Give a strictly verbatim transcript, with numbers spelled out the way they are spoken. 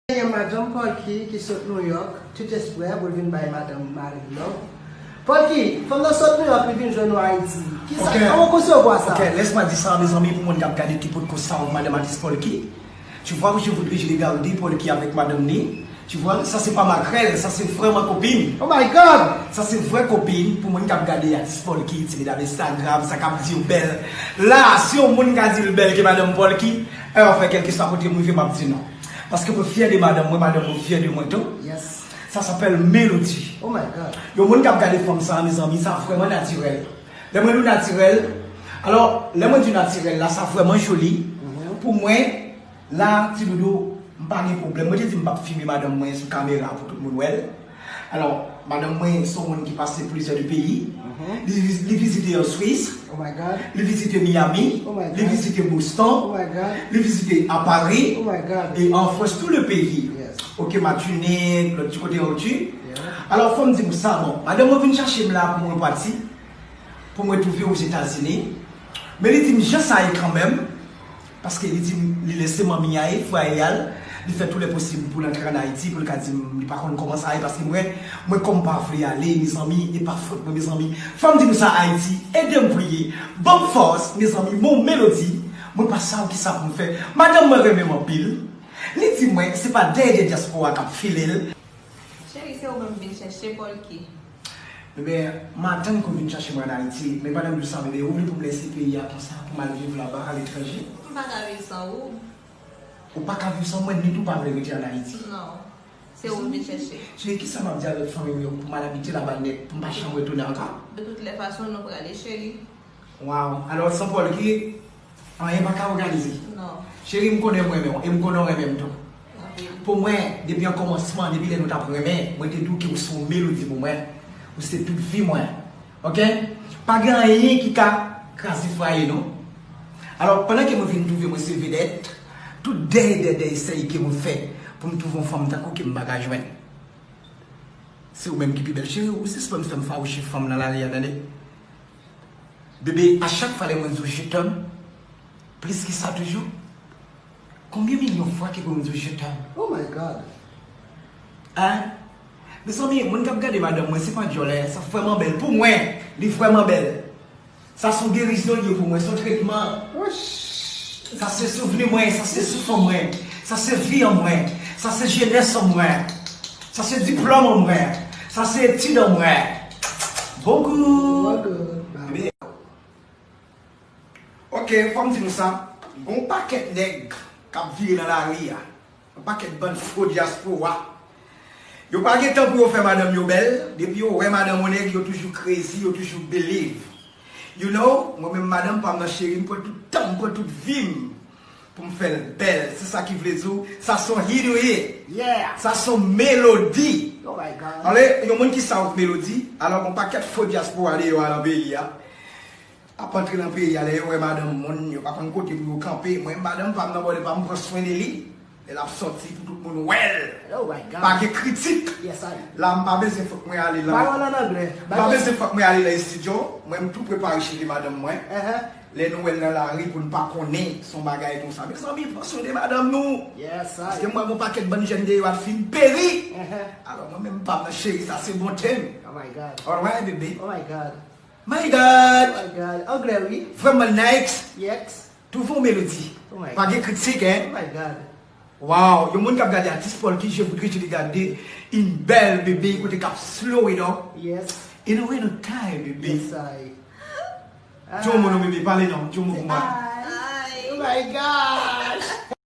Gen madanm Polky ki sot New York, tout espre pou l vin bay madanm mari l love. Polky, fanm nan sot New York, li vin jwenn nou Ayiti. Kisa, Ok. kòman w konsevwa sa? Ok, laisse-moi dire ça, mes amis, pou moun k ap gade ki potko sa, madanm atis Polky. Tu vois, je voudrais, je regarde Polky avec madame ni. Tu vois, ça c'est pas makrèl, ça c'est vraiment copine. Oh my God! Sa se vrè kopin pou moun k ap gade atis Polky, ti medam Instagram, sa k ap di w bèl. La, si yon moun ka di l bèl ke madanm Polky, e anfen, kèlkeswa kote m rive, m ap di non. Paske mwen fyè de madanm mwen, madanm mwen fyè de mwen tou. Yes. Ça s'appelle Mélodie. Oh my God. Yon moun k ap gade fanm sa, mezanmi, sa vrèman natirèl. Lè mwen di w natirèl, alò, lè mwen di w natirèl la, sa vrèman joli. Mhm. Pou mwen, la, ti doudou, m pa gen pwoblèm. Mwen te di m p ap filme madanm mwen sou kamera pou tout moun wè l. Alò, madanm mwen se yon moun ki pase plizyè de peyi. Mhm. Li, li vizite an Swis. Oh my God. Li vizite Miami. Oh my God. Li vizite Boston. Oh my God. Li vizite a Paris. Oh my God. E an Frans, tout le peyi. Yes. Ok, Matinik, lòt ti kote an Ti. Yeah. Alò, fò m di nou sa, bon, madanm mwen vin chache m la pou mwen pati, pou mwen twouve Ozetazini. Men li di m jan sa ye kanmenm. Paske li di m, li lese manmi a e frè a y al, li fè tout le posib pou l antre ann Ayiti, pou l ka di m, li pa konn kòman sa ye, paske mwen, mwen kòm pa vle ale, mezanmi, e pa fòt mwen, mezanmi. Fò m di nou sa, Ayiti, ede m priye, ban m fòs, mezanmi, mon Melody, mwen pa sav kisa pou m fè. Madanm mwen renmen m anpil. Li di mwen, se pa dèyè de dyaspora k ap file l. Cheri, se ou menm m vin chèche, Polky. Bebe, m atann ke w vin chache mwen ann Ayiti, men pandan m di w sa, bebe, ou vle pou m lese peyi a konsa, pou m al viv laba, aletranje? M pa ka viv san ou. Ou pa ka viv san mwen, ni tou pa vle rete ann Ayiti? Non. Se ou m vin chèche. Cheri, kisa m ap di avèk fanmi m yo pou m al abite laba nèt, pou m pa janm retounen ankò? De toutes les façons, nou prale, cheri. Waw, alò, san Polky, anyen pa ka òganize. Non. Cheri, m konnen m renmen w, e m konnen w renmen m tou. Anpil. Pou mwen, depi an kòmansman, depi lè nou t ap renmen, mwen te di w ke w se yon melodi pou mwen. Ou se tout vi mwen. Ok? Pa gen anyen ki ka kraze fwaye nou. Alò, pandan ke mwen vin twouve mwen se vedèt, tout dèyè, dèyè, dèyè, esèy ke mwen fè pou m twouve yon fanm tankou ke m pa ka jwenn. Se ou menm ki pi bèl, cheri, ou sispann fè m fawouche fanm nan lari a, tande. Bebe, a chak fwa lè mwen di w je t'aime, plis ki sa toujou, konbyen milyon fwa ke pou m di w je t'aime? Oh my God. Hein? Mezanmi, moun k ap gade madanm mwen, se pa dyòl, hein. Sa vrèman bèl. Pou mwen, li vrèman bèl. Sa se yon gerizon li ye pou mwen, se yon tretman. Sa se souvni mwen, sa se souf an mwen, sa se vi an mwen, sa se jenès an mwen, sa se diplòm an mwen, sa se etid an mwen. Bon gou. Ok, fò m di nou sa, gon pakèt nèg k ap vire nan lari a. Yon pakèt bann fo dyaspora. Yo pa gen tan pou yo fè madanm yo bèl. Depi yo wè madanm yon nèg, yo toujou crazy, yo toujou believe. You know, mwen menm madanm pa m nan cheri, m pran tout tan m, m pran tout vi m pou m fè l bèl. Se sa ki vle di w, sa se yon hit ou ye. Yeah. Sa se yon melodi. Oh my God. Anlè, yon moun ki sa yon melodi, alò gon pakèt fo dyaspora deyò a nan peyi a. Ap antre nan peyi a, lè yo wè madanm moun, yo pa konn kote pou yo kanpe. Mwen, madanm pa m nan bòdè pa m, m pran swen de li. Lè l ap sòti pou tout moun wè l. Oh my God. Pa gen kritik. Yes, I. La, m pa bezwen fòk mwen ale nan. Bay yon an anglè. M pa bezwen fòk mwen ale nan estidyo. Mwen, m tou prepare cheve madanm mwen. Uh-huh. Lè nou wè l nan lari pou n pa konnen, se yon bagay konsa. Mezanmi, pran swen de madanm nou. Yes, I. Paske m wè gon pakèt bann jèn deyò ap fin peri. Uh-huh. Alò, mwen menm, m pa m nan cheri, sa se bonte m. Oh my God. Alright, bebe. Oh my God. My God! Oh my God. Anglè, wi. Vrèman nice. Yes. Twouve yon melodi. Oh my God. Pa gen kritik, hein? Oh my God. Wow, yon moun k ap gade atis Polky, je voudrais que tu regardes une belle bébé, kote k ap slow it up. Yes. In a way no time, bébé. Yes, I. Di yon mo non, bebe, pale non. Di yon mo pou mwen. Ay. Oh my gosh.